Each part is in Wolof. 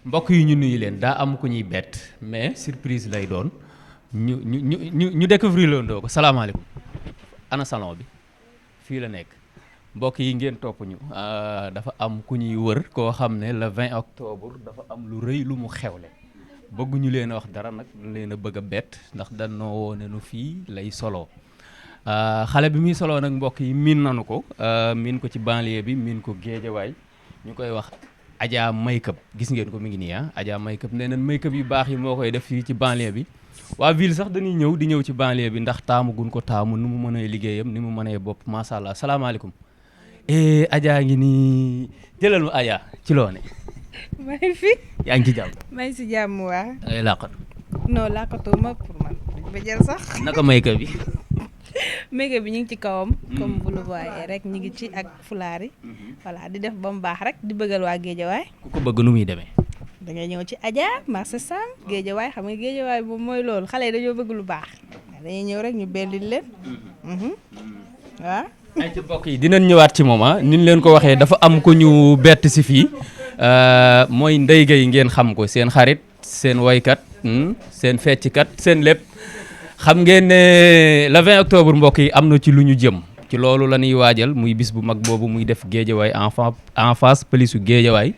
mbokk yi ñu nuyu leen daa am ku ñuy bett mais surprise lay doon ñu découvrir loon doo ko salaamaaleykum ana salon bi fii la nekk mbokk yi ngeen topp ñu dafa am ku ñuy wër koo xam ne le 20 octobre dafa am lu rëy lu mu xewle bëgguñu leen a wax dara nag leen a bëgg a bett ndax danoo woone nu fii lay soloo xale bi muy soloo nag mbokk yi miin nanu ko miin ko ci banlieue bi miin ko Géejawaay ñu koy wax Adja Makeup gis ngeen ko mi ngi nii Adja Makeup nee nañ make-up yu baax yi moo koy def fii ci banlieue bi waa ville sax dañuy ñëw ci banlieue bi ndax taamu gun ko taamu ni mu mënee liggéeyam ni mu mënee bopp macha allah salaamaaleykum Adja ngi nii jëlal ma Adja ci loo ne. maa ngi fi. yaa ngi ci jàmm. maa ngi si jàmm waa. ngay làqatu. non làqatu ma pour man ba jël sax. naka make-up bi. make-up bi ñu ngi ci kawam. comme vous le voyez rek ñu ngi ci ak fulaar yi. voilà di def ba mu baax rek di bëggal waa Géejawaay. ku ko bëgg nu muy demee. da ngay ñëw ci Adja marché Sam Géejawaay xam nga Géejawaay boobu mooy loolu xale yi dañoo bëgg lu baax. dañuy ñëw rek ñu bellil leen. waaw. ay ci mbokk yi dinañ ñëwaat ci moom ni ñu leen ko waxee dafa am ko ñu bett si fii mooy Ndeye Gueye ngeen xam ko seen xarit seen woykat seen fecckat seen lépp xam ngeen ne le 20 octobre mbokk yi am na ci lu ñu jëm ci loolu la ñuy waajal muy bis bu mag boobu muy def Géejawaay en face polisu Géejawaay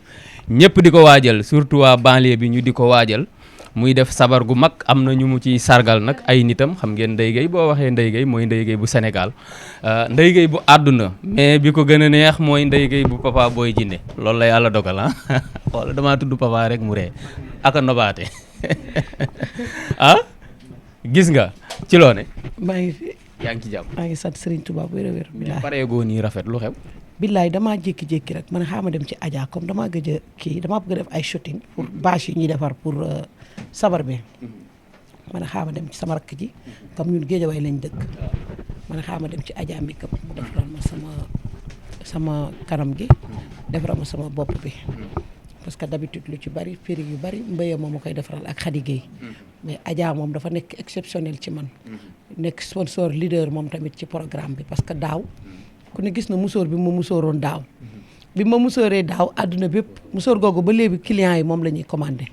ñëpp di ko waajal surtout waa banlieue bi ñu di ko waajal muy def sabar gu mag am na ñu mu ci sargal nag ay nitam xam ngeen Ndeye Gueye boo waxee Ndeye Gueye mooy Ndeye Gueye bu Sénégal Ndeye Gueye bu àdduna mais bi ko gën a neex mooy Ndeye Gueye bu Papa Boy Djiné loolu la yàlla dogal wala damaa tudd papa rek mu ree aka nobaate gis nga ci loo ne maa ngi fi yaa ngi ci jàmm maa ngi sant Serigne Touba bu wér-wér bilaay pareegoo nii rafet lu xew billaay damaa jékki-jékki rek man xaama dem ci Adja comme damaa gëj a kii damaa bëgg a def ay shooting pour bâche yi ñuy defar pour sabar bi man xaama dem ci sama rakk ji comme ñun Géejawaay lañ dëkk man xaama dem ci Adja Makeup mu defaral ma sama kanam gi defaral ma sama bopp bi parce que d'habitude lu ci bari périg yu bari mbéye moom ma koy defaral ak Khady Gueye mais Adja moom dafa nekk exceptionnel ci man nekk sponsor leader moom tamit ci programme bi parce que daaw ku ne gis na musóor bi ma musóoroon daaw bi ma musóoree daaw àdduna bépp musóor googu ba léegi clients yi moom la ñuy commandé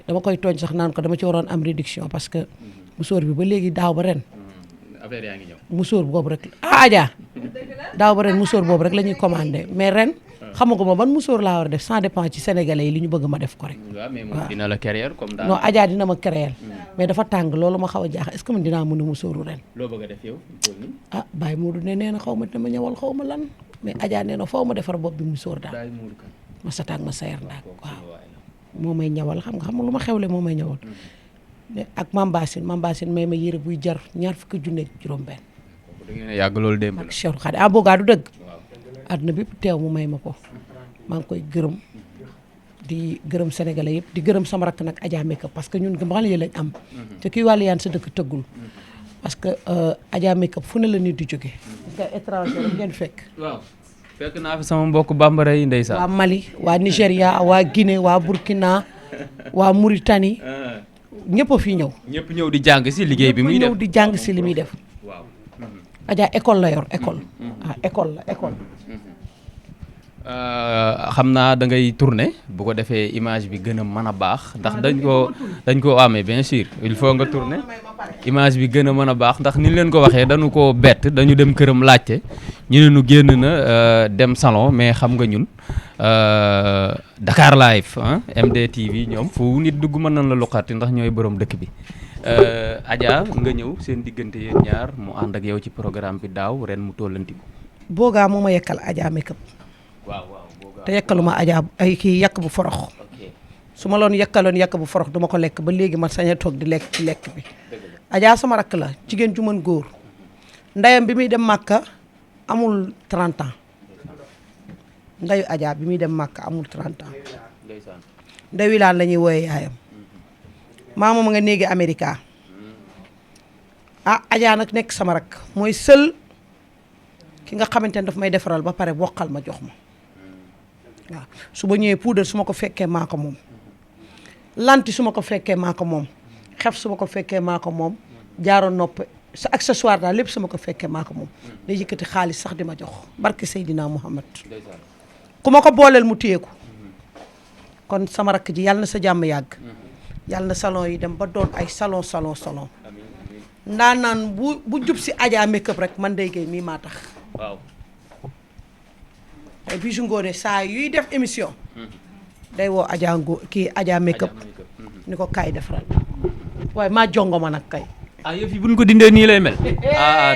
dama koy tooñ sax naan ko dama ci waroon am réduction parce que musóor bi ba léegi daaw ba ren affaire yaa ngi ñëw musóor boobu rek Adja daaw ba ren musóor boobu rek la ñuy commandé mais ren xamaguma ban musóor laa war a def sans dépend ci sénégalais yi li ñu bëgg ma def ko rek. waaw mais moom dina la créer comme daal. non Adja dina ma créer mais dafa tàng loolu ma xaw a jaaxal est-ce que man dinaa mën a musóoru ren. loo bëgg a def yow. Baye Modou nee na xaw ma dina ma ñëwal xaw ma lan mais Adja nee na foo ma defar bopp bi musóor daal. ma sataak ma sayar ndaak waaw. moo may ñawal xam nga lu ma xewle moo may ñawal. ak Mambasine may ma yére buy jar ñaar fukki junne ak juróom-benn. da ngeen a yàgg loolu démb la. ak Cheikh Khady boogaa du dëgg. àdduna bépp teew mu may ma ko maa ngi koy gërëm di gërëm sénégalais yëpp di gërëm sama rakk nag Adja Makeup parce que ñun banlieue lañ am te kii wàllu yaan sa dëkk tëggul parce que Adja Makeup fu ne la nit di jóge parce que étranger rek ngeen fekk waaw fekk naa fi sama mbokk bambara yi ndeysaan waa Mali waa Nigéria waa Guinée waa Burkina waa Mauritanie ñëpp a fii ñëw ñëpp ñëw di jàng si liggéey bi muy def ñëw di jàng si li muy def waaw Adja école la yor école école la école xam naa da ngay tourner bu ko defee image bi gën a mën a baax ndax dañ ko amee bien sûr il faut nga tourner image bi gën a mën a baax ndax ni leen ko waxee dañu ko bett dañu dem këram laajte ñu ne nu génn na dem salon mais xam nga ñun Dakar Live MDTV ñoom fu nit dugg mën nañ la luqati ndax ñooy borom dëkk bi Adja nga ñëw seen diggante yéen ñaar mu ànd ak yow ci programme bi daaw ren mu tollantiku boogaa moo ma yekkal Adja Makeup te yekkaluma Adja ay kii yàq bu forox su ma loon yekkaloon yàq bu forox duma ko lekk ba léegi man sañ a toog di lekk ci lekk bi Adja sama rakk la jigéen ju mën góor ndeyam bi muy dem Màkka amul 30 ans ndeyu Adja bi muy dem Màkka amul 30 ans ndeyu laan la ñuy wooye yaayam maama ma nga néegi Amérique Adja nag nekk sama rakk mooy seul ki nga xamante ne daf may defaral ba pare bokkal ma jox ma waaw su ma ñëwee poudre su ma ko fekkee maa ko moom lanti su ma ko fekkee maa ko moom xef su ma ko fekkee maa ko moom jaaro nopp sa accessoire daal lépp su ma ko fekkee maa ko moom day yëkkati xaalis sax di ma jox barke Seydina Muhammad ku ma ko booleel mu téye ko kon sama rakk ji yàlla na sa jàmm yàgg yàlla na salon yi dem ba doon ay salon ndaanaan bu jub si Adja make-up rek man Ndeye Gueye mii maa tax waaw ay Bijou Ngoné saa yuy def émission day woo Adja make-up ni ko kaay defaral waaye maa jongoma nag kay yëf yi buñ ko dindee nii lay mel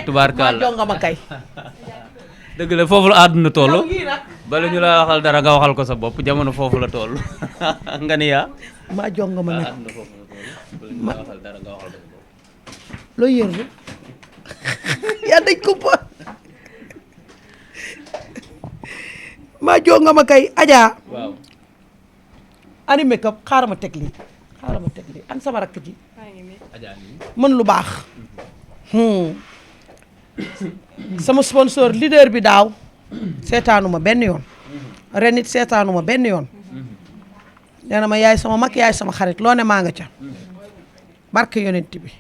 tubaarkàlla maa jongoma kay dëgg la foofu la àdduna toll yow yii nag bala ñu la waxal dara nga waxal ko sa bopp jamono foofu la toll nga ni yaa maa jongoma nag àdduna foofu la toll bala ñu la waxal dara nga waxal ko sa bopp loo yërlu yaa dañ ko pa maa jongoma kay Adja waaw ani make-up xaaral ma teg lii an sama rakk ji Adja nii mën lu baax sama sponsor leader bi daaw seetaanuma benn yoon ren it seetaanuma benn yoon nee na ma yaay sama mag yaay sama xarit loo ne maa nga ca barke yonent bi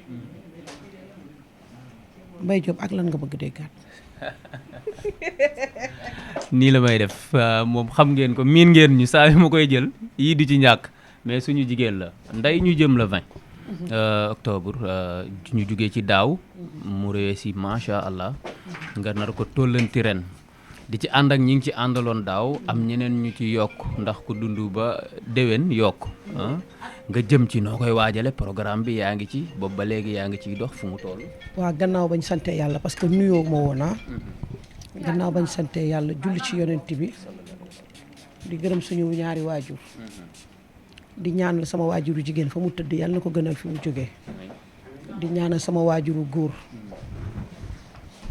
Mbaye Diop ak lan nga bëgg déggaat nii la may def moom xam ngeen ko miin ngeen ñu saa yu ma koy jël yii du ci ñàkk mais suñu jigéen la nday ñu jëm la 20 octobre ñu jugee ci daaw mu réussi macha allah nga nar ko tollanti ren di ci ànd ak ñi ngi ci àndaloon daaw am ñeneen ñu ci yokk ndax ku dund ba déwén yokk nga jëm ci noo koy waajale programme bi yaa ngi ci boobu ba léegi yaa ngi ciy dox fu mu toll. waa gannaaw bañ sante yàlla parce que nuyoo ma woon gannaaw bañ sante yàlla julli ci yonent bi di gërëm suñu ñaari waajur di ñaanal sama waajuru jigéen fa mu tëdd yàlla na ko gënal fi mu jógee di ñaanal sama waajuru góor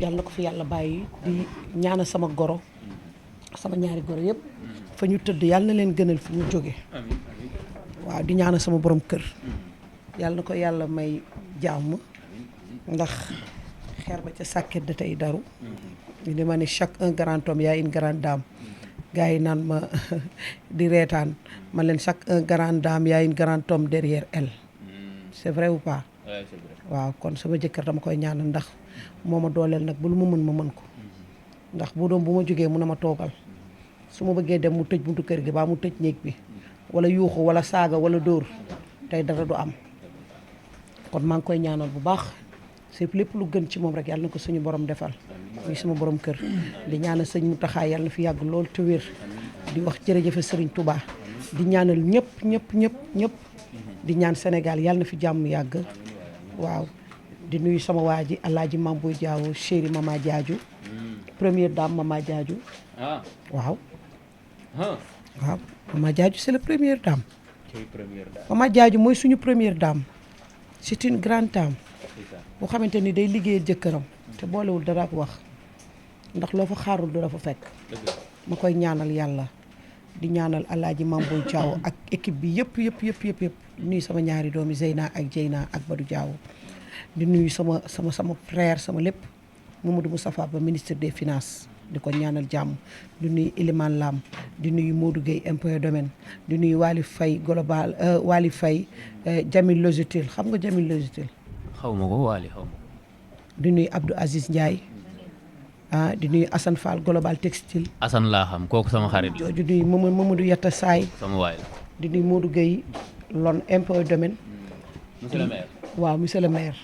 yàlla na ko fi yàlla bàyyi di ñaanal sama goro sama ñaari goro yëpp fa ñu tëdd yàlla na leen gënal fi mu jógee waaw di ñaanal sama borom kër yàlla na ko yàlla may jàmm ndax xeer ba ca sàkket da tey daru ñu di ma ne chaque un grand homme y a une grande dame gars yi naan ma di reetaan ma leen chaque un grande dame y a une grande homme derrière elle c'est vrai ou pas waaw kon sama jëkkër dama koy ñaanal ndax moo ma dooleel nag bu lu ma mën ko ndax bu doom bu ma jógee mun a ma toogal su ma bëggee dem mu tëj buntu kër gi baa mu tëj néeg bi wala yuuxu wala saaga wala dóor tey dara du am kon maa ngi koy ñaanal bu baax c'est lépp lu gën ci moom rek yàlla na ko suñu borom defal muy sama borom kër di ñaanal sëñ Mountakha yàlla na fi yàgg lool te wér di wax jërëjëfe sëriñ Touba di ñaanal ñëpp di ñaan Sénégal yàlla na fi jàmm yàgg waaw di nuyu sama waa ji Alaaji Mamboy Diawo chéri Mama Diadiou première dame Mama Diadiou waaw Mama Diadiou c'est la première dame Mama Diadiou mooy suñu première dame c'est une grande dame boo xamante ni day liggéeyal jëkkëram te boolewul dara ak wax ndax loo fa xaarul du la fa fekk ma koy ñaanal yàlla di ñaanal Alaaji Mamboy Diawo ak équipe bi yëpp nuyu sama ñaari doomi Zeyna ak Jeyna ak Badou Diawo di nuyu sama frère sama lépp Mamadou Moustapha Ba ministre des finances di ko ñaanal jàmm di nuyu Elimane Lam di nuyu Modou Gueye impôt et domaine di nuyu Wali Faye global Wali Faye Jamil Logitil xam nga Jamil Logitil xaw ma ko Wali xaw ma ko di nuyu Abdou Aziz Ndiaye di nuyu Assane Fall global textile Assane laa xam kooku sama xarit la di nuyu Mamadou Yatta Saay sama waay la di nuyu Modou Gueye lon impôt et domaine monsieur le maire waaw monsieur le maire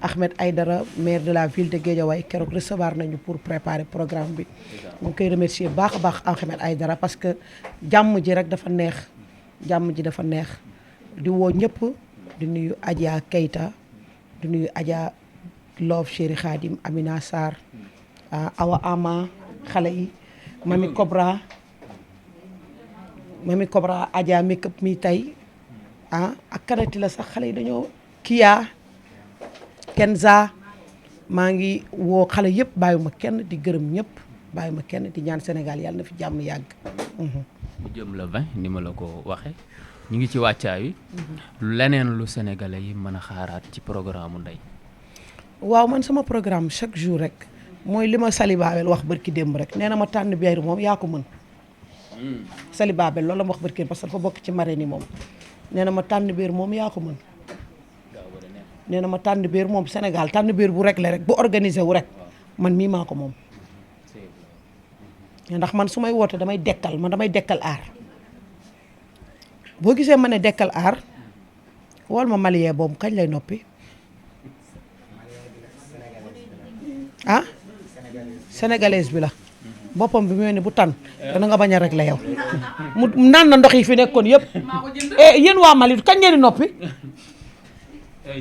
Ahmed Aïdara maire de la ville de Guédiawaye keroog recevoir nañu pour préparer programme bi ñu koy remercier baax a baax Ahmed Aïdara parce que jàmm ji dafa neex di woo ñëpp di nuyu Adja Keita di nuyu Adja Love Chéri Khadim Amina Sarr Awa Ama xale yi Mami Cobra Adja make-up mi tey ak kanati la sax xale yi dañoo Kia Kenza maa ngi woo xale yëpp bàyyuma kenn di gërëm ñëpp bàyyuma kenn di ñaan Sénégal yàlla na fi jàmm yàgg. ñu jëm la 20 ni ma la ko waxee ñu ngi ci wàccaay wi leneen lu sénégalais yi mën a xaaraat ci programme mu Ndeye. waaw man sama programme chaque jour rek mooy li ma Sali Babel wax barki démb rek nee na ma tànn biir moom yaa ko mën. Sali Babel loolu la ma wax barki parce que dafa bokk ci marraine yi moom nee na ma tànn biir moom yaa ko mën. nee na ma tànn biir moom Sénégal tànn biir bu réglé rek bu organisé wu rek man mii maa ko moom ndax man su may woote damay dekkal aar boo gisee ma ne dekkal aar wol ma malien boobu kañ lay noppi ah sénégalaise bi la boppam bi mu ne bu tan dana nga bañ a rek la yow mu naan na ndox yi fi nekkoon yëpp yéen waa Mali kañ ngeen di noppi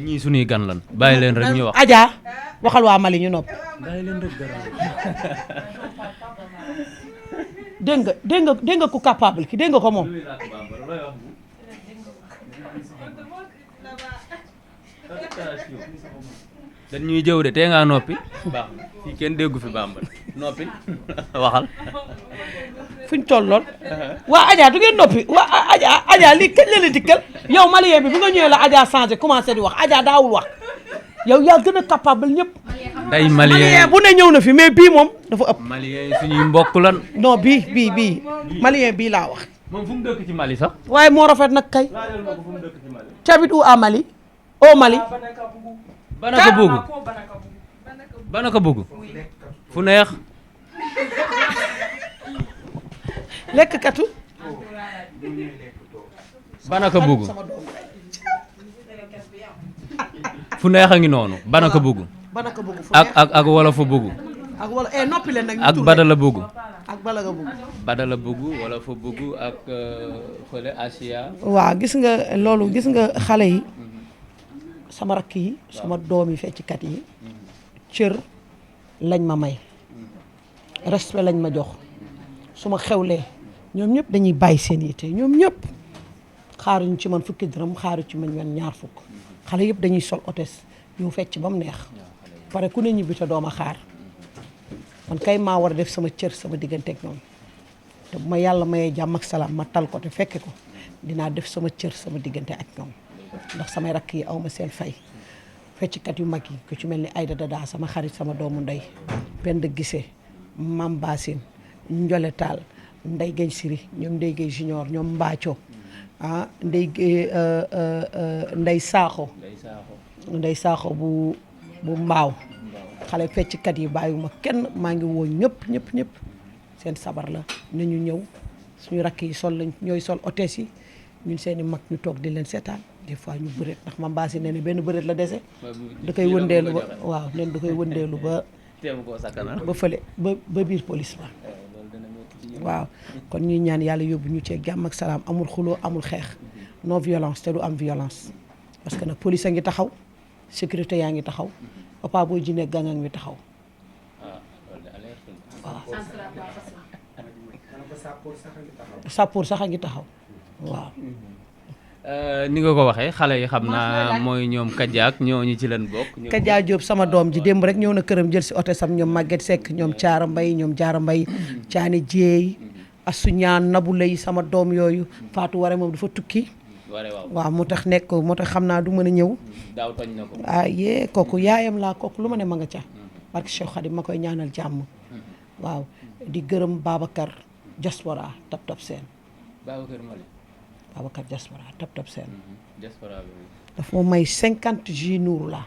ñii suñuy gan lan bàyyi leen rek ñu wax. Adja waxal waa Mali ñu noppi bàyyi leen rek dégg nga ku capable ki dégg nga ko moom dañ ñuy jëw de tee ngaa noppi baax na fii kenn déggu fi bambal noppi waxal. fuñ tolloon waa Adja du ngeen noppi waa Adja lii kañ la dikkal yow malien bi nga ñëwee la Adja changé commencé di wax Adja daawul wax yow yaa gën a capable ñëpp. day malien bu ne ñëw na fi mais bii moom dafa ëpp. malien yi suñuy mbokk lan. non bii malien bii laa wax. moom fu mu dëkk ci Mali sax. waaye moo rafet nag kay. cabit ou à Mali au Mali. banaka bëgg banaka bëgg fu neex. lekk katu. banaka bëgg fu neex a ngi noonu banaka bëgg. banaka bëgg fu ak ak ak wala fa bëgg. ak wala noppi leen nag. ak badala bëgg. ak balaga bëgg. badala bëgg wala fa bëgg ak fële Asia. waaw gis nga loolu gis nga xale yi. sama rakk yi sama doom yi fecckat yi cër lañ ma may respect lañ ma jox su ma xewlee ñoom ñëpp dañuy bàyyi seen yitte ñoom ñëpp xaaruñu ci man fukki dërëm xaaru ci man ñaar fukk xale yëpp dañuy sol otes yu fecc ba mu neex pare ku ne ñibbi te dooma xaar man kay maa war a def sama cër sama diggante ak ñoom te bu ma yàlla mayee jàmm ak salaam ma tal ko te fekke ko dinaa def sama cër sama diggante ak ñoom ndax samay rakk yi aw ma seen fay fecckat yu mag yi ku ci mel ni Aïda Dada sama xarit sama doomu ndey Penda Gissé Mam Bassine Njole Tall Ndey Gay Siri ñoom Ndey Gay Junior ñoom Mbaaco Ndey Saaxo Ndey Saaxo bu mbaaw xale fecckat yi bàyyiwuma kenn maa ngi woo ñëpp seen sabar la nañu ñëw suñu rakk yi sol lañ ñooy sol hôtesse yi ñun seeni mag ñu toog di leen seetaan des fois ñu bëreet ndax ma mbaasi ne benn bëreet la dese da koy wëndeelu ba waaw nen da koy wëndeelu ba fële ba biir police ba waaw kon ñuy ñaan yàlla yóbbu ñu ci jàmm ak salaam amul xuloo amul xeex non violence te du am violence parce que nag police a ngi taxaw sécurité yaa ngi taxaw Papa Boy Djiné gang a ngi taxaw waaw sappoor sax a ngi taxaw waaw ni nga ko waxee xale yi xam naa mooy ñoom Kaja ak ñooñu ci leen bokk. Kaja Diop sama doom ji démb rek ñëw na këram jël si oto sam ñoom Maguette Seck ñoom Thiara Mbaye ñoom Diarra Mbaye Thiané Dieye Assou Ñaan Nabou Lay sama doom yooyu Fatou Waré moom dafa tukki waaw moo tax xam naa du mën a ñëw daaw toñ na ko yee kooku yaayam laa kooku lu ma ne ma nga ca parce que Cheikh Khadim ma koy ñaanal jàmm waaw di gërëm Babacar Diaspora tap seen Babacar Diaspora tap seen daf ma may 50 J Nour la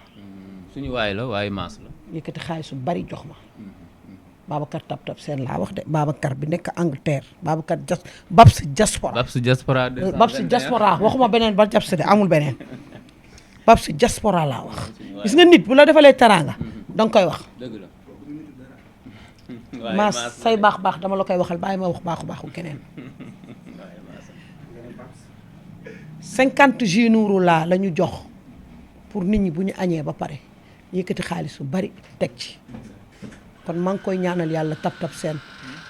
suñu waay la waaye maas la yëkkati xaalis su bari jox ma Babacar tap seen laa wax de Babacar bi nekk Angleterre Babacar Babs Diaspora waxuma beneen ba Babs de amul beneen Babs Diaspora laa wax gis nga nit bu la defalee teraanga danga koy wax maas say baax dama la koy waxal bàyyi ma wax baaxu keneen 50 J Nour laa la ñu jox pour nit ñi bu ñu añee ba pare yëkkati xaalis bu bari teg ci kon maa ngi koy ñaanal yàlla tap seen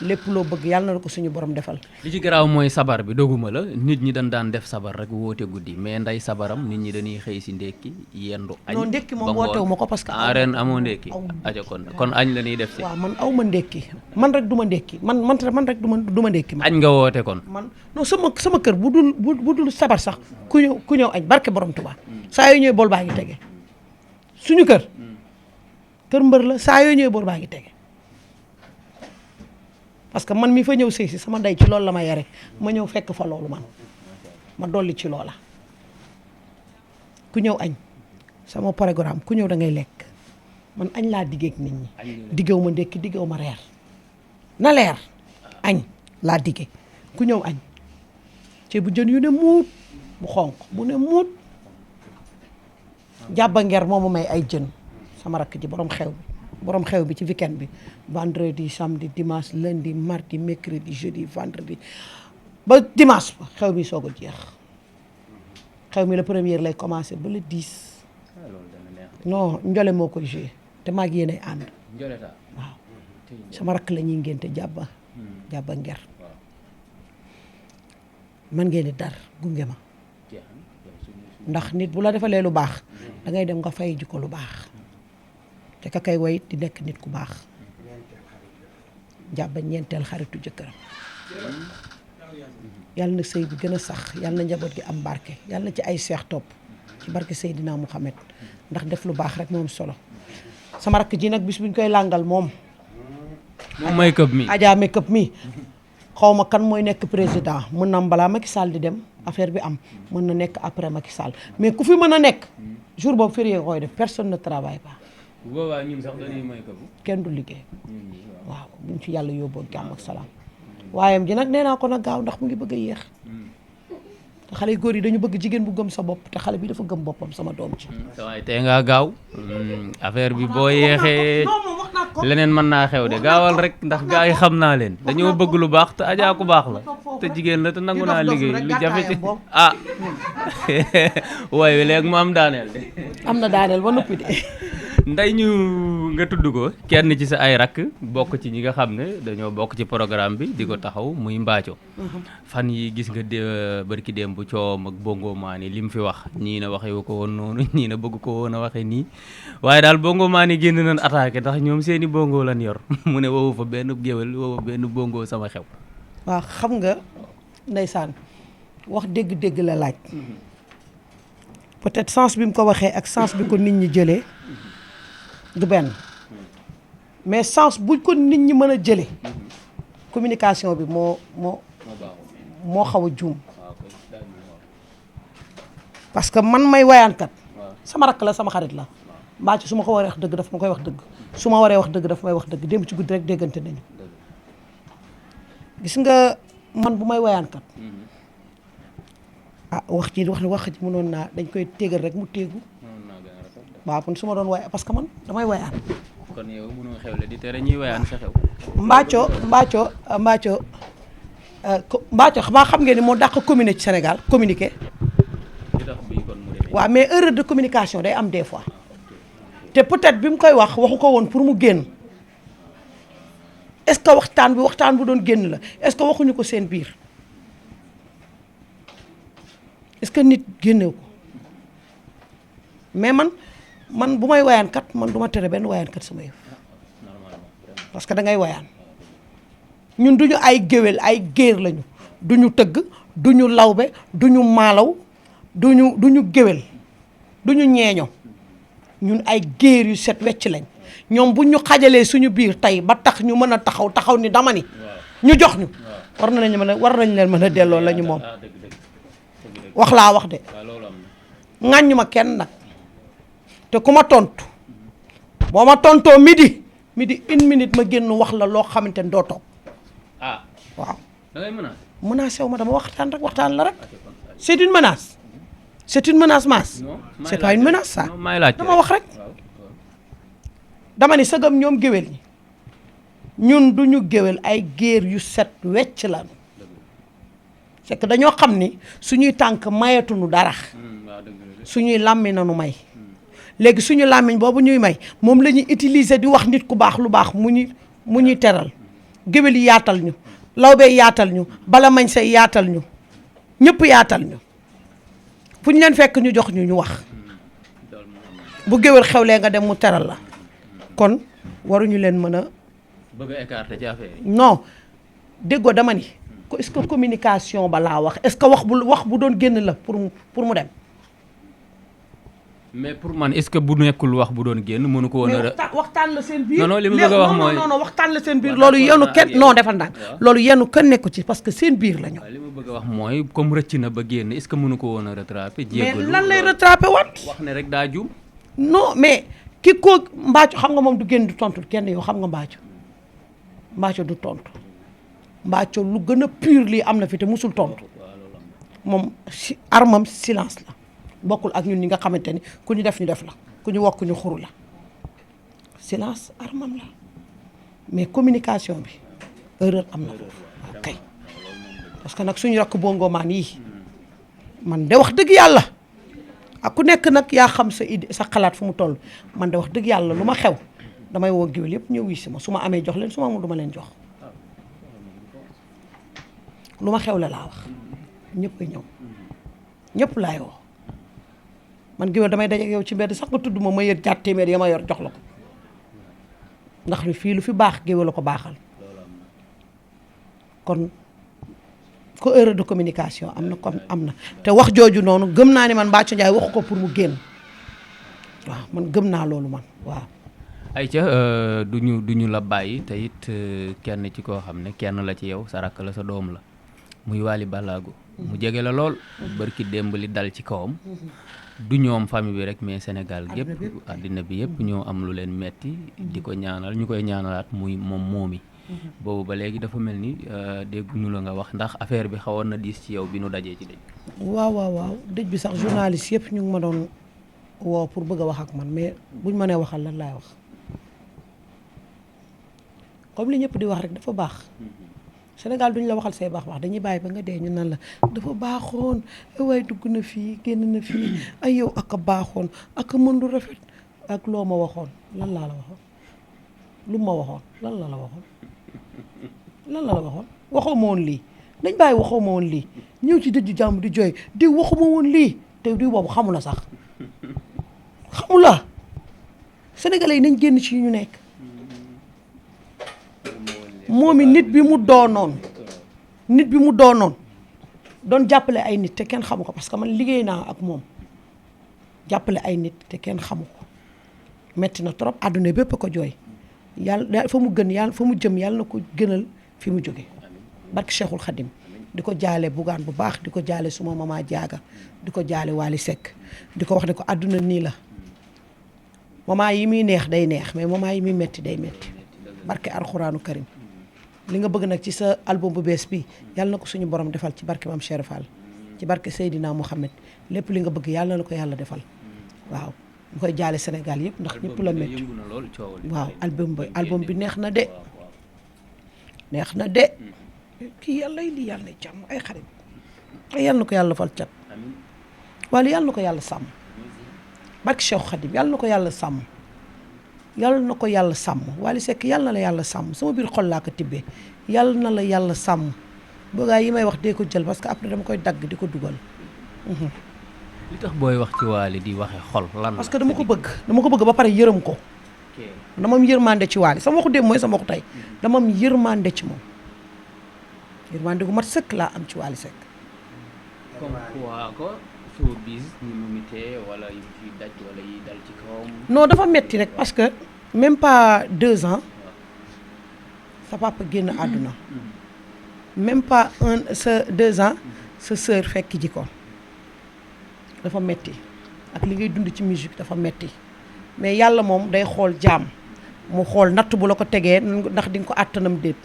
lépp loo bëgg yàlla na la ko suñu borom defal. li ci garaaw mooy sabar bi doguma la nit ñi dañ daan def sabar rek woote guddi mais nday sabaram nit ñi dañuy xëy si ndekki yendu añ non ndekki moom wootewu ma ko parce que ren amoo ndekki aja kon añ la ñuy def si waaw man aw ma ndekki man rek du ma ndekki man rek du ma ndekki añ nga woote kon man non sama kër bu dul sabar sax ku ñëw añ barke borom Tuubaa saa yoo ñëwee bool baa ngi tege suñu kër mbër la saa yoo ñëwee bool baa ngi tege parce que man mi fa ñëw sëy si sama ndey ci loolu la ma yare ma ñëw fekk fa loolu man ma dolli ci loola ku ñëw añ sama programme ku ñëw da ngay lekk man añ laa diggeek nit ñi diggew ma ndekki diggew ma reer na leer añ laa digge ku ñëw añ ceebu jën yu ne muut bu xonq bu ne muut jàbba ngeer moomu may ay jën sama rakk ji borom xew bi ci weekend bi vendredi samedi dimanche lundi mardi mercredi jeudi vendredi ba dimanche ba xew mi soog a jeex xew mi le premier lay commencé ba le 10 non njole moo koy joué te maag yéenay ànd waaw sama rakk la ñuy ngénte jàbba nger man ngeen di dar gunge ma ndax nit bu la defalee lu baax da ngay dem nga fay ji ko lu baax te ka kay way di nekk nit ku baax jàbba ñeenteel xaritu jëkkëram yàlla na sëy bi gën a sax yàlla na njaboot gi am barke yàlla na ci ay seex topp ci barke Seydina Muhammad ndax def lu baax rek moom solo sama rakk ji nag bis buñ koy làngal moom make-up mi Adja make-up mi xaw ma kan mooy nekk président mën na am balaa Macky Sall di dem affaire bi am mën na nekk après Macky Sall mais ku fi mën a nekk jour boobu férié nga koy def personne ne travaille pas. bu boobaa ñun sax dañuy make-up kenn du liggéey waaw buñ ci yàlla yóbboo jàmm ak salaam waayam ji nag nee naa ko nag gaaw ndax mu ngi bëgg a yéex te xale yu góor yi dañu bëgg jigéen bu gëm sa bopp te xale bi dafa gëm boppam sama doom ci waaye tey ngaa gaaw affaire bi boo yeexee leneen mën naa xew de gaawal rek ndax gaa yi xam naa leen dañoo bëgg lu baax te Adja ku baax la te jigéen la te nangu naa liggéey lu jafe ci ah waaye léegi mu am daaneel de am na daaneel ba noppi de nday ñu nga tudd ko kenn ci sa ay rakk bokk ci ñi nga xam ne dañoo bokk ci programme bi di ko taxaw muy Mbathio fan yi gis nga barki démb bu coom ak Bongo Mané li mu fi wax ñii na waxewu ko woon noonu ñii na bëgg ko woon a waxe nii waaye daal Bongo Mané génn nañ attaqué ndax ñoom seeni bongo lan yor mu ne woowu fa benn géwél woowu fa benn bongo sama xew waaw xam nga ndeysaan wax dégg-dégg la laaj peut-être sens bi mu ko waxee ak sens bi ko nit ñi jëlee du benn mais sens buñ ko nit ñi mën a jëlee communication bi moo xaw a juum parce que man may wayaankat sama rakk la sama xarit la Mbathio su ma ko waree wax dëgg daf ma koy wax dëgg su ma waree wax dëgg daf may wax dëgg démb ci guddi rek déggante nañu gis nga man bu may wayaankat wax ji mënoon naa dañ koy téegal rek mu téegu waaw kon su ma doon waay parce que man damay wayaan kon yow mënoo xewle di tere ñuy wayaan sa xew Mbathio xamaa xam ngeen ni moo dàq communiquer ci Sénégal communiquer waaw mais erreur de communication day am des fois te peut-être bi mu koy waxu ko woon pour mu génn est-ce que waxtaan bu doon génn la est-ce que waxuñu ko seen biir est-ce que nit génnew ko mais man bu may wayaan kat man du ma tere benn wayaan kat sama yëf parce que da ngay wayaan ñun duñu ay géwél ay géer lañu duñu tëgg duñu lawbe duñu maalaw duñu géwél duñu ñeeño ñun ay géer yu set wecc lañ ñoom bu ñu xajalee suñu biir tey ba tax ñu mën a taxaw ni dama ni ñu jox ñu war nañ leen mën a delloo la ñu moom wax laa wax de ŋàññu ma kenn nag te ku ma tontu boo ma tontoo midi 1 minute ma génn wax la loo xamante ne doo toog waaw da ngay menacé wu ma dama waxtaan la rek c'est une menace masse c'est pas une menace ça dama wax rek dama ni sëgam ñoom géwél ñi ñun duñu géwél ay géer yu set wecc la c'est que dañoo xam ni suñuy tànk mayatuñu dara suñuy làmmiñ nanu may léegi suñu làmmiñ boobu ñuy may moom la ñuy utiliser di wax nit ku baax lu baax mu ñuy teral géwél yi yaatal ñu lawbee yaatal ñu bala mañ say yaatal ñu ñëpp yaatal ñu fu ñu leen fekk ñu jox ñu wax bu géwél xewlee nga dem mu teral la kon waruñu leen mën a bëgg a écarter ci affaire yi non déggoo dama ni est-ce que communication ba laa wax est-ce que wax bu doon génn la pour mu dem mais pour man est-ce que bu nekkul wax bu doon génn mënu ko woon a waxtaan la seen biir non li ma bëgg a wax mooy non waxtaan la seen biir loolu yenu kenn non defal ndànk loolu yenu kenn nekku ci parce que seen biir la ñu li ma bëgg a wax mooy comme rëcc na ba génn est-ce que mënu ko woon a rattraper mais lan lay rattraper wat wax ne rek daa juum non mais ki ko Mbathio xam nga moom du génn du tontu kenn yow xam nga Mbathio du tontu Mbathio lu gën a pur lii am na fi te musul tontu moom si armam silence la bokkul ak ñun ñi nga xamante ni ku ñu def la ku ñu wokk ñu xuru la silence armam la mais communication bi erreur am na foofu waaw kay parce que nag suñu rakk bongomaan yi man de wax dëgg yàlla ak ku nekk nag yaa xam sa idée sa xalaat fu mu toll man de wax dëgg yàlla lu ma xew damay woo géwél yëpp ñëw wisi ma su ma amee jox leen su ma amul du ma leen jox lu ma xew la laa wax ñëpp a ñëw ñëpp laay woo man géwél damay daje ak yow ci mbedd sax nga tudd ma yër ñaar téeméer ya ma yor jox la ko ndax ni fii lu fi baax géwél la ko baaxal kon ko erreur de communication am na comme am na te wax jooju noonu gëm naa ni man Mbathio Ndiaye waxu ko pour mu génn waaw man gëm naa loolu man waaw. ayca du ñu la bàyyi te it kenn ci koo xam ne kenn la ci yow sa rakk la sa doom la muy Wally Ballago mu jege la lool barki démb li dal ci kawam du ñoom famille bi rek mais Sénégal gépp àddina bi yëpp ñoo am lu leen metti di ko ñaanal ñu koy ñaanalaat muy moom moomi boobu ba léegi dafa mel ni dégguñu la nga wax ndax affaire bi xawoon na diis ci yow bi nu dajee ci dëj. waaw dëj bi sax journaliste yëpp ñu ngi ma doon woo pour bëgg a wax ak man mais buñ ma nee waxal lan laay wax comme li ñëpp di wax rek dafa baax Sénégal duñ la waxal say baax dañuy bàyyi ba nga dee ñu nan la dafa baaxoon waaye dugg na fii génn na fii ay yow ak a baaxoon ak a mën du rafet ak loo ma waxoon lan laa la waxoon lu ma waxoon lan la waxoon waxoo ma woon lii dañ bàyyi waxoo ma woon lii ñëw ci dëj jàmm di jooy di waxuma woon lii te di boobu xamu la sax xamu la sénégalais yi nañ génn ci ñu nekk moom it nit bi mu doonoon doon jàppale ay nit te kenn xamu ko parce que man liggéey naa ak moom jàppale ay nit te kenn xamu ko metti na trop àdduna bépp ko jooy yàlla fa mu jëm yàlla na ko gënal fi mu jóge barke Cheikhul Khadim di ko jaale Bougane bu baax di ko jaale suma mama Diaga di ko jaale Wally Seck di ko wax ne ko àdduna nii la moment yi muy neex day neex mais moment yi muy metti day metti barke alxuraanu karim li nga bëgg nag ci sa album bu bees bi yàlla na ko suñu borom defal ci barke Mame Cheikh Fall ci barke Seydina Mouhamed lépp li nga bëgg yàlla na ko yàlla defal waaw ñu koy jaale Sénégal yëpp ndax ñëpp la metti waaw album bi neex na de kii yàlla lii yàlla na jàmm ay xarit ay yàlla na ko yàlla fal cat wala yàlla na ko yàlla sàmm barke Cheikh Khadim yàlla na ko yàlla sàmm Wally Seck yàlla na la yàlla sàmm sama biir xol laa ko tibbee yàlla na la yàlla sàmm boogaa yi may wax dee ko jël parce que après dama koy dagg di ko dugal li tax booy wax ci Wally di waxe xol lan parce que dama ko bëgg ba pare yërëm ko dama am yërmande ci Wally sama waxu démb mooy sama waxu tey dama am yërmande ci moom yërmande gu mat sëkk laa am ci Wally Seck comme quoi ko soo bis ni mu mitee wala yi fi daj wala yi dal ci kawam non dafa metti rek parce que même pas 2 ans sa papa génn àdduna même pas 2 ans sa sœur fekk ji ko dafa metti ak li ngay dund ci musique dafa metti mais yàlla moom day xool jaam mu xool natt bu la ko tegee ndax di nga ko àttanam déet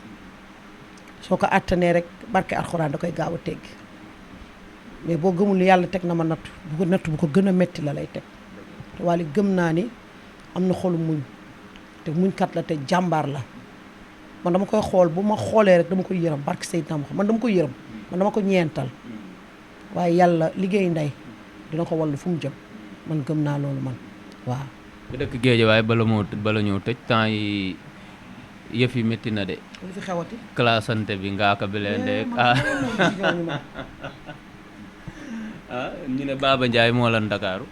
soo ko àttanee rek barke alxuraan da koy gaaw a teggi mais boo gëmul yàlla teg na ma natt bu ko gën a metti la lay teg te Wally gëm naa ni am na xolu muñ te muñkat la te jàmbaar la man dama koy xool bu ma xoolee rek dama koy yërëm barke Seydina Muhammad man dama koy yërëm man dama ko ñeental waaye yàlla liggéey ndey dina ko wallu fu mu jëm man gëm naa loolu man waaw. nga dëkk Guédiawaye bala ñëw tëj temps yi yëf yi métti na de. lu fi xewati. classante bi Ngaaka Blindé ñu ne Baba Ndiaye moo lan Ndakaaru.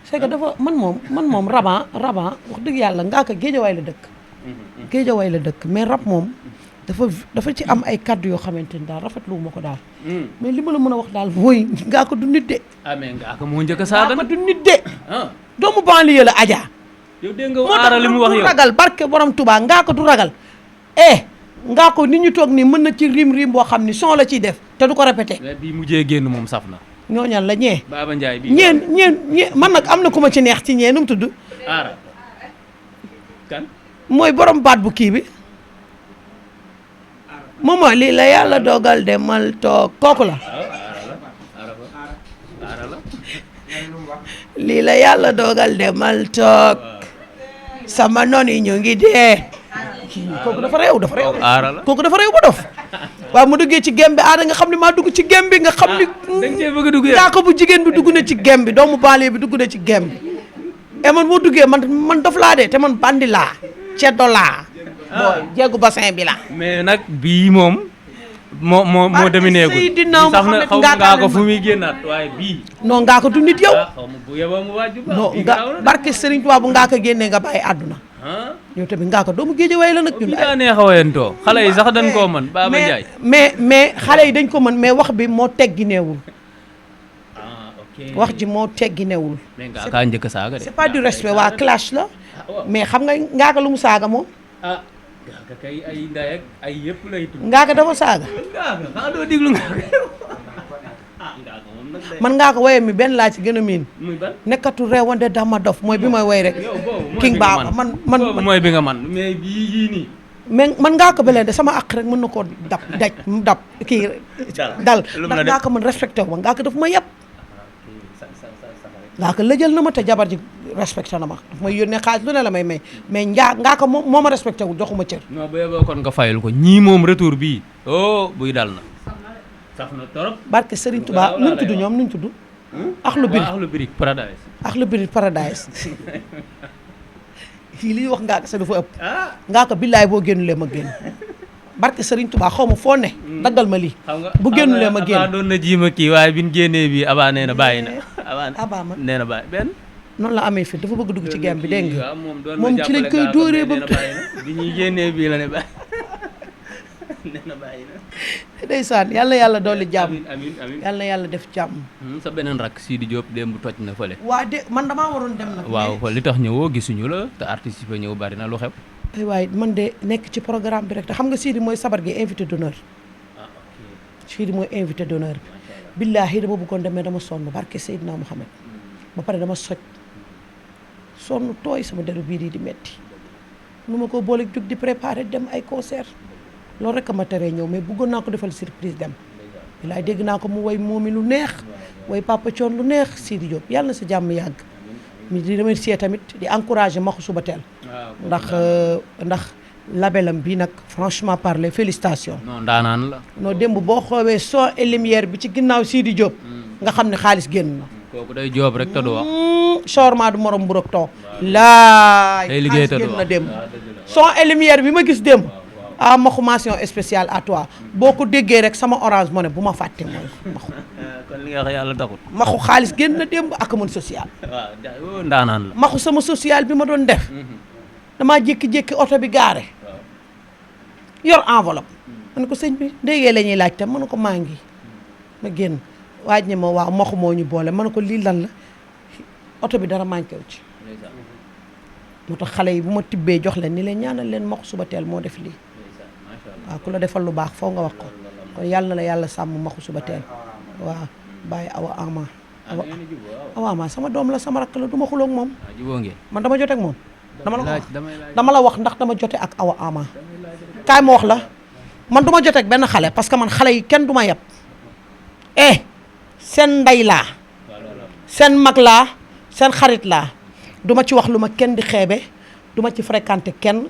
c'est que dafa man moom raban wax dëgg yàlla Ngaaka Guédiawaye la dëkk. Guédiawaye la dëkk mais rab moom dafa ci am ay kàddu yoo xamante ni daal rafetlu ma ko daal. mais li ma la mën a wax daal mooy Ngaaka du nit de. mais Ngaaka moo njëkk a saaga Ngaaka du nit de. doomu banlieue la Adja. yow dégg nga aara li mu wax yow moo tax du ragal barke borom Touba Ngaaka du ragal. Ngaaka nit ñu toog nii mën na ci rim boo xam ni son la ciy def te du ko répété. mais bii mujjee génn moom saf na. ñooñal la ñee. Baba Ndiaye bi ñeen man nag am na ku ma ci neex ci ñee nu mu tudd. aara kan. mooy borom baat bu kii bi. Momo lii la yàlla dogal demal toog kooku la lii la yàlla dogal demal toog sama noon yi ñu ngi dee kooku dafa réew kooku dafa réew ba dof waaw mu duggee ci gem bi aada nga xam ne maa dugg ci gem bi nga xam ni ngaa ko bu jigéen bi dugg na ci gem bi doomu banlieue bi dugg na ci gem bi e man moo duggee man dof laa de te man bandi laa ceddo laa booy jeegu bassin bi la mais nag bii moom moo dominé ko Seydina Mohamed ngaa ko fu muy génnaat waaye bii non ngaa ko du nit yow xaw ma bu yeboo mu waaju non nga barke Serigne Touba bu ngaa ko génnee nga bàyyi àdduna yow tamit ngaa ko doomu géej waay la nag ñun daa neex a wayantoo xale yi sax dañ koo mën Baba Ndiaye mais xale yi dañ ko mën mais wax bi moo tegginewul wax ji moo tegginewul mais ngaa kaa njëkk saaga de c'est pas du respect waa clash la mais xam nga ngaa ko lu mu saaga moom Ngaaka kay ay nday ak ay yëpp lay tudd. Ngaaka dafa saaga. Ngaaka xanaa doo déglu Ngaaka. Ngaaka moom nag day. man Ngaaka woye mi benn laa ci gën a miin. muy ban nekkatu reewande dama dof mooy bi may woy rek. King Baba man boobu mooy bi nga man mais bii yii nii. mais man Ngaaka beleen de sama àq rek mën na koo dab kii. dal ndax Ngaaka man respecté wu ma Ngaaka daf ma yeb. Ngaaka lëjal na ma te jabar ji respecté na ma daf may yónnee xaalis lu ne la may may mais Ngaaka moo ma respecté wu joxuma cër. non bu yeboo kon nga fayal ko ñii moom retour bii oh buy dal na. saf na torop. barke Serigne Touba nuñ tudd ñoom nuñ tudd. Akhlou Brick Paradise. Akhlou Brick Paradise. fii li wax Ngaaka sa dafa ëpp. Ngaaka billaay boo génnulee ma génn. barke Serigne Touba xaw ma foo ne. daggal ma lii. bu génnulee ma génn doon na ji ma kii waaye bi ñu génnee bii Aba nee na bàyyi na. Aba man nee na bàyyi benn. noonu la amee fi dafa bëgg dugg ci gem bi dégg nga moom ci lañ koy dóoree ba bi ñuy génnee bii la ne bàyyi nee na bàyyi na. ndeysaan yàlla yàlla dolli jàmm. amiin amiin yàlla yàlla def jàmm. sa beneen rakk Sidi Diop démb toj na fële. waa de man damaa waroon dem nag. waaw li tax ñëwoo gisuñu la te artiste yi ñëw bari na lu xew. ay waay man de nekk ci programme bi rek te xam nga Sidi mooy sabar gi invité d'honneur. Sidi mooy invité d'honneur bi. billaahi dama bëggoon demee dama sonn barke Seydina Mohamed ba pare dama soj sonn tooy sama deru bii di metti nu ma ko boole jug di préparer dem ay concert loolu rek a ma teree ñëw mais bëggoon naa ko defal surprise dem bilaay dégg naa ko mu way moomi lu neex way Papa Thione lu neex Sidi Diop yàlla na sa jàmm yàgg mi di remercier tamit di encourager Maxu suba teel ndax labelam bi nag franchement parler félicitations. non daanaan la. non démb boo xoowee son et lumière bi ci ginnaaw Sidi Diop nga xam ne xaalis génn na. kooku day joob rek te du wax. Chorma du morom bu rek too. laay day liggéey te du génn wax na démb. son et lumière bi ma gis démb. ah Maxu mention spéciale à toi boo ko déggee rek sama orange money bu ma fàtte mooy Maxu. kon li nga wax yàlla taxut. Maxu xaalis génn na démb ak mën social. waaw ndaanaan la. Maxu sama social bi ma doon def. damaa jékki-jékki oto bi gaare. yor enveloppe. man ko sëñ bi ndéygee la ñuy laajte man ko maa ngi ma génn waaj ne ma waaw Maxu moo ñu boole man ko lii lan la oto bi dara manqué wu ci. moo tax xale yi bu ma tibbee jox leen ni leen ñaanal leen Maxu suba teel moo def lii. waaw ku la defal lu baax foo nga wax ko kon yàlla na la yàlla sàmm Maxu suba teel waaw bàyyi awa ama awa ama sama doom la sama rakk la du ma xuloo ak moom man dama jote ak moom dama la wax ndax dama jote ak awa ama kaay ma wax la man du ma jote ak benn xale parce que man xale yi kenn du ma yeb seen ndey laa seen mag laa seen xarit laa du ma ci wax lu ma kenn di xeebe du ma ci fréquenté kenn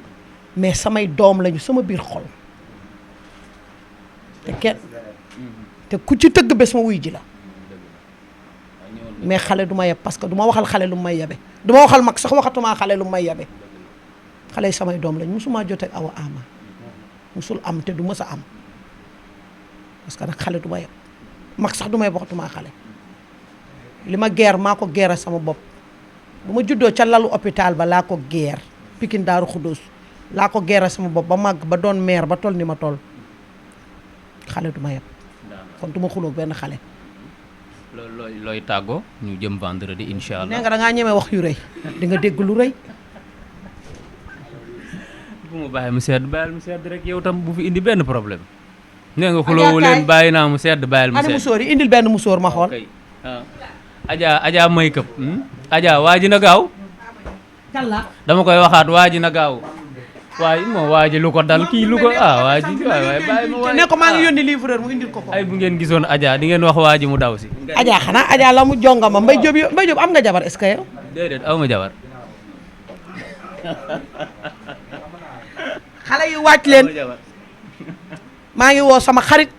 mais samay doom lañu sama biir xol te ku ci tëgg bés ma wuy ji la mais xale du ma yeb parce que du ma waxal xale lu may yebe du ma waxal mag sax waxatuma xale lu may yebe xale yi samay doom lañ musuma jote ak awa ama musul am te du mës a am parce que nag xale du ma yeb mag sax du may waxatuma xale li ma geer maa ko geera sama bopp bu ma juddoo ca lalu hôpital ba laa ko geer Pikine Daaru Xudóos laa ko geera sama bopp ba màgg ba doon meer ba toll ni ma toll xale du ma yeb kon du ma xuloo benn xale. looy tàggoo ñu jëm vendredi incha allah. nee nga da ngaa ñemee wax yu rëy di nga dégg lu rëy. bu ma bàyyi mu sedd bàyyil mu sedd rek yow tam bu fi indi benn problème. nee nga xuloowu leen bàyyi naa mu sedd bàyyil mu sedd. ani musóor yi indil benn musóor ma xool. Adja may këpp. Adja waa ji na gaaw. Kalla. dama koy waxaat waa ji na gaaw. waaye moo waa ji lu ko dal kii lu ko waa ji waay bàyyi ma waay ne ko maa ngi yónni livreur mu indil ko ko. ay bu ngeen gisoon Adja di ngeen wax waa ji mu daw si. Adja xanaa Adja la mu jongama Mbaye Diop am nga jabar est-ce que yow. déedéet aw ma jabar. xale yi wàcc leen maa ngi woo sama xarit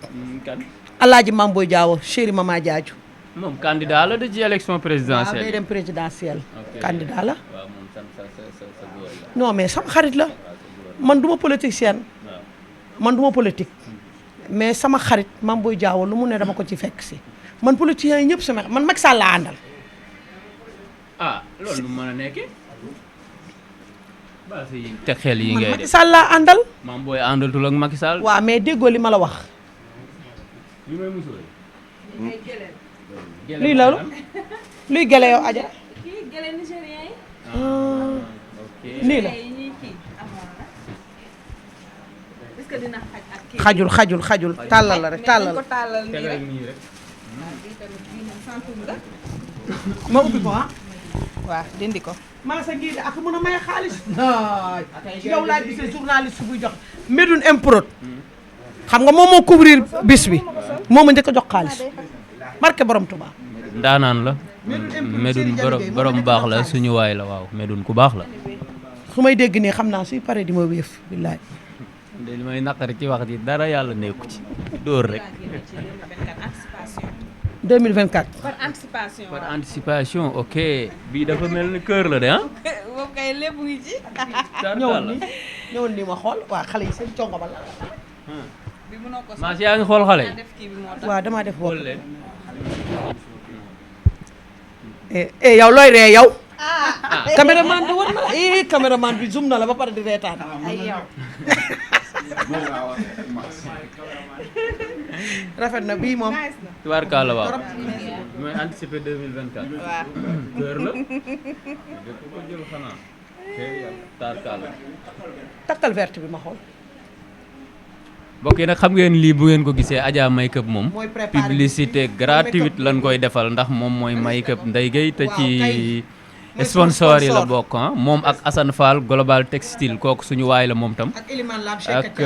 kan Alaaji Mame Boye Diao chéri Mama Diadio. moom candidat la de ci élection waaw présidentielle. day dem présidentielle. Ok. candidat la. waaw moom sa góor la. non mais sama xarit la man du ma politicienne waaw. man du ma politique mais sama xarit Mame Boye Diao lu mu ne dama ko ci fekk si man politiciens yi ñëpp sama man Macky Sall laa àndal. ah loolu nu mu mën a nekkee. ba si teg xel yi man ngay Macky def. Sall laa àndal. Mame Boye àndatul ak Macky Sall. waaw mais déggoo li ma la wax. li may musul. luy loolu luy gele yow Adja. kii gële nigérien yi. ok. nii la yi ñuy kii amoon na. est-ce que dina xaj ak kii. xajul tàllal la rek tàllal ko tàllal nii tegal rek. nii rek. bii tamit bii moom santum la. ma ubbi ko ah. waaw dindi ko. maa sa ngii de ak mën a maye xaalis. yow laa gisee journaliste buy jox Médoune Improd xam nga moom moo couvrir bis bi moo ma njëkk a jox xaalis marqué borom Touba. ndaanaan la. Médoune borom baax la suñu waay la waaw Médoune ku baax la. su may dégg nii xam naa suy pare di ma wéef billaay. de li may naqari ci wax ji dara yàlla nekku ci. dóor rek. 2024. par anticipation. par anticipation ok. bii dafa mel ni kër la de ah. boobu kay lépp ngi ci. ñëwal nii ma xool waa xale yi seen congo ba la. bi mënoo ko Mass yaa ngi xool xale yi. def kii bi moo tax. waaw damaa def bopp. xool leen. yow looy ree yow. caméraman bi war na la caméraman bi zoom na la ba pare di reetaan. ay yow. rafet na bii moom. nice na. tubaarkalla waaw. mooy anticiper 2024. waaw. kër la. dëkk ko jël xanaa. tubaarkalla. takkal verte bi ma xool. mbokk yi nag xam ngeen lii bu ngeen ko gisee Adja Make-up moom mooy préparé publicité gratuite lañ koy defal ndax moom mooy Make-up Ndeye Gueye te ci sponsor yi la bokk moom ak Assane Fall Global Textile kooku suñu waay la moom tam ak Elimane Lam ak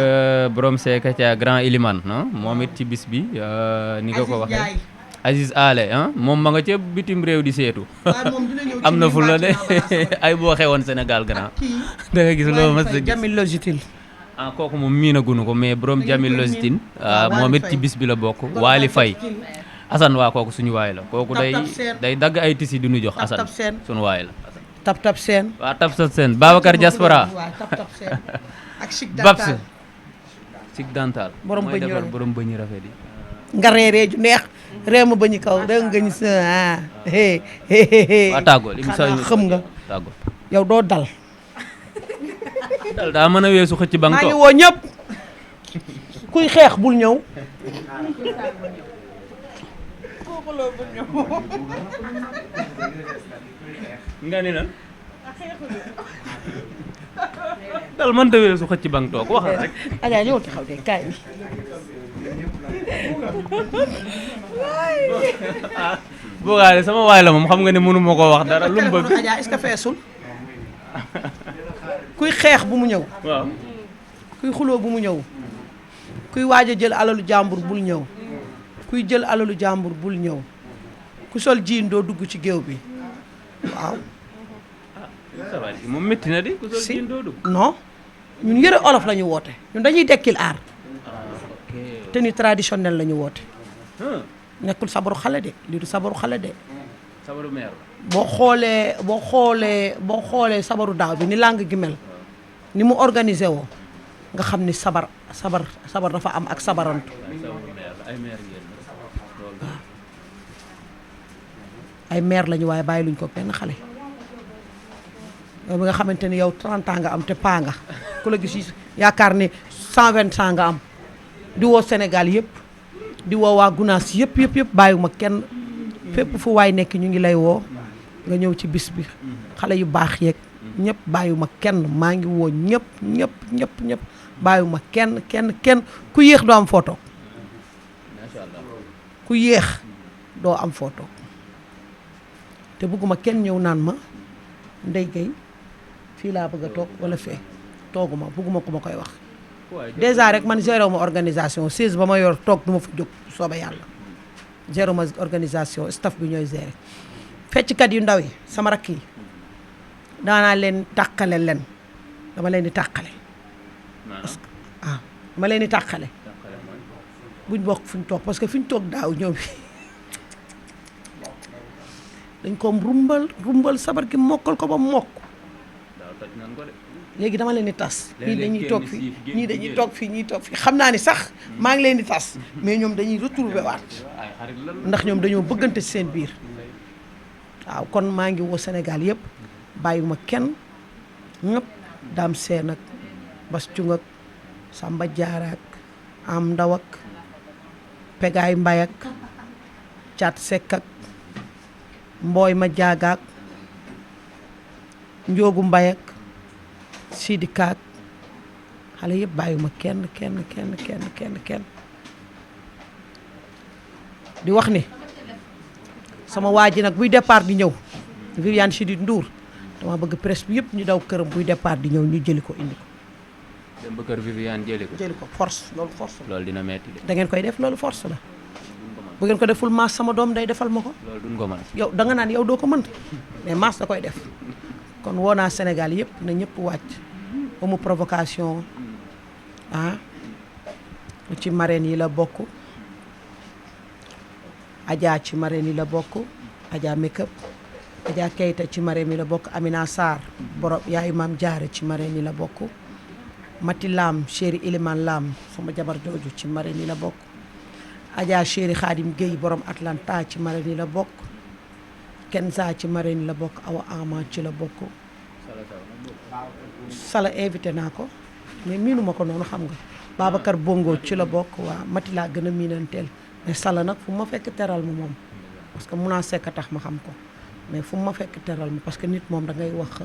borom Seka Thia Grand Elimane moom it ci bis bi ni nga ko waxee Aziz Ale moom ma nga ca bitim réew di seetu am na fu la de ay boo xewoon Sénégal grand da nga gis loolu mas a gis Jamil Logitine kooku moom miinagunu ko mais borom Jamil Logitine moom it ci bis bi la bokk Waly Faye Assane waa kooku suñu waay la kooku day dagg ay tisi du ñu jox Assane suñu waay la tap tap seen waa tap tap seen Babacar Diaspora ak Chic Babs Dental Chic Dental Borom mooy bëñ yu defar rafet. borom bëñ yu rafet yi nga reeree ju neex ree ma bañu kaw da nga ñu sa waa tàggoo émission xam nga tàggoo yow doo dal dal daa mën a weesu xëcc ba nga maa ngi toog woo ñëpp kuy xeex bul ñëw nga ni lan dal mënta weesu xëcc ba nga toog waxal rek Adja ñëwal taxaw de kaay bi boogaale sama waay la moom xam nga ne mënu ma koo wax dara lu mu bëgg Adja est-ce que feesul kuy xeex bu mu ñëw waaw kuy xuloo bu mu ñëw kuy waaj a jël alalu jàmbur bul ñëw kuy jël alalu jàmbur bul ñëw ku sol jiin doo dugg ci géew bi waaw sabar gi moom métti na di ku sol si jiin doo dugg non ñun yëre olof la ñu woote ñun dañuy dekkil aar ok tenue traditionnelle la ñu woote nekkul sabaru xale de lii du sabaru xale de sabaru meer boo xoolee sabaru daaw bi ni làng gi mel ni mu organisé woo nga xam ni sabar dafa am ak sabarantu sabaru meer ay meer ngeen loolu ay maire lañu waaye bàyyi luñ ko benn xale yow bi nga xamante ni yow 30 ans nga am te paa nga ku la gis yaakaar ni 120 ans nga am di woo Sénégal yëpp di woo waa Gunaas yëpp bàyyiwuma kenn fépp fu waay nekk ñu ngi lay woo nga ñëw ci bis bi xale yu baax yeeg ñëpp bàyyiwuma kenn maa ngi woo ñëpp bàyyiwuma kenn ku yéex doo am photo macha allah ku yéex doo am photo te bëgguma kenn ñëw naan ma Ndeye Gueye fii laa bëgg a toog wala fee tooguma bugguma ku ma koy wax déjà rek man géré ma organisation 16 ba ma yor toog du ma fa jóg sooba yàlla géré ma organisation staff bi ñooy géré fecckat yu ndaw yi sama rakk yi daanaa leen tàqale leen dama leen di tàqale parce que dama leen di tàqale buñ bokk fuñ toog parce que fi ñu toog daaw ñoom dañ ko rumbal sabar gi mokkal ko ba mokk léegi dama leen di tas ñii dañuy toog fii ñii dañuy toog fii ñii toog fii xam naa ni sax maa ngi leen di tas mais ñoom dañuy retrouver waat ndax ñoom dañoo bëggante ci seen biir waaw kon maa ngi woo Sénégal yëpp bàyyiwuma kenn ñëpp daam seen ak bas cung ak Samba Diarra ak am ndaw ak Pegaay Mbay ak Caat Sekk ak Mbooy ma jaagaak Njoogu Mbay ak Sidi Kaak xale yëpp bàyyiwuma kenn di wax ni sama waa ji nag buy départ di ñëw Viviane Chidid Ndour dama bëgg presse bi yëpp ñu daw këram buy départ di ñëw ñu jëli ko indi ko. dem ba kër Viviane jëli ko force loolu force la. loolu dina metti de. da ngeen koy def loolu force la. bu ngeen ko deful maas sama doom day defal ma ko. loolu duñ ko mën. yow da nga naan yow doo ko mën mais maas da koy def kon woo naa Sénégal yëpp na ñëpp wàcc amu provocation ci marraine yi la bokk. Adja ci marraine yi la bokk Adja Makeup Adja Keita ci marraine yi la bokk Amina Sarr borom yaayu maam Jaare ci marraine yi la bokk Mati Lam chéri Iliman Lam sama jabar jooju ci marraine yi la bokk Adja chéri Khadim Gueye borom Atlanta ci marraine yi la bokk Kenza ci marraine yi la bokk Awa Ama ci la bokk Sala invité naa ko mais miinuma ko noonu xam nga Babacar Bongo ci la bokk waa Mati laa gën a miinanteel mais Sala nag fu ma fekk teral ma moom parce que mun naa sekk tax ma xam ko mais fu ma fekk teral ma parce que nit moom da ngay wax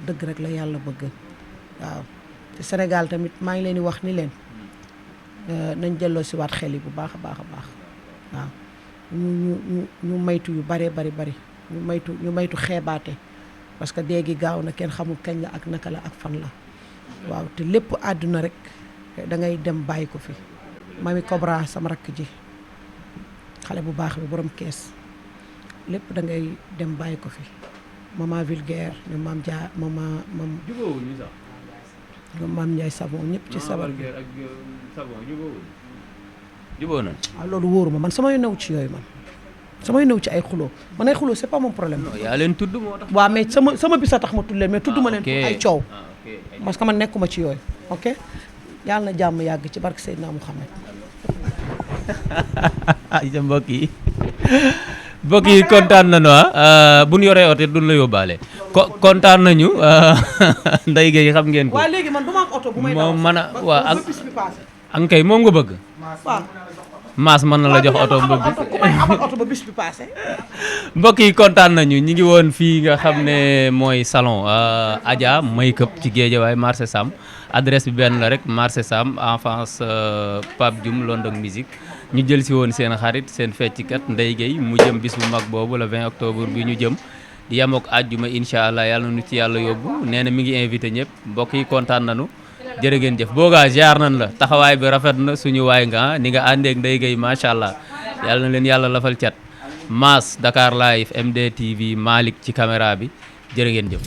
dëgg rek la yàlla bëgg waaw te Sénégal tamit maa ngi leen di wax ni leen nañ delloo si waat xel yi bu baax a baax waaw ñu maytu yu bari ñu maytu xeebaate parce que déegi gaaw na kenn xamul kañ la ak naka la ak fan la waaw te lépp àdduna rek da ngay dem bàyyi ko fi Mami Cobra sama rakk ji xale bu baax bi borom kees lépp da ngay dem bàyyi ko fi maman vulgaire ñoom maam Dia maam jubóowuñu sax ñoom maam Ndiaye savon ñëpp ci sabar bi ak savon jubóo nañ waaw loolu wóoruma man samay new ci yooyu man samay new ci ay xuloo man ay xuloo c'est pas mon problème. non yaa leen tudd moo tax. waaw mais sama bis a tax ma tudd leen mais tudduma leen pour ay coow parce que man nekkuma ci yooyu ok yàlla na jàmm yàgg ci barke Seydina Mouhamed. ay sa mbokk yi kontaan nañu bu ñu yoree oto duñ la yóbbaale kontaan nañu Ndeye Gueye xam ngeen ko. waaw léegi man du ma am oto bu may daw moom mën a waa ak kay moom nga bëgg. waaw maas mën na la jox oto ba bis bi passé. mbokk yi kontaan nañu ñi ngi woon fii nga xam ne mooy salon Adja Makeup ci Guédiawaye marché Sam adresse bi benn la rek marché Sam en face Pape Dioum London Musique ñu jël si woon seen xarit seen fecckat Ndeye Gueye mu jëm bis bu mag boobu le 20 octobre bi ñu jëm di yem ak àjjuma incha allah yàlla na nu ci yàlla yóbbu nee na mi ngi invité ñëpp mbokk yi kontaan nañu. jërë ngeen jëf boogaa ziar nañ la taxawaay bi rafet na suñu waay nga ni nga àndeek Ndeye Gueye macha allah yàlla na leen yàlla lafal cat Mass Dakar Live MDTV Malick ci caméra bi jërë ngeen jëf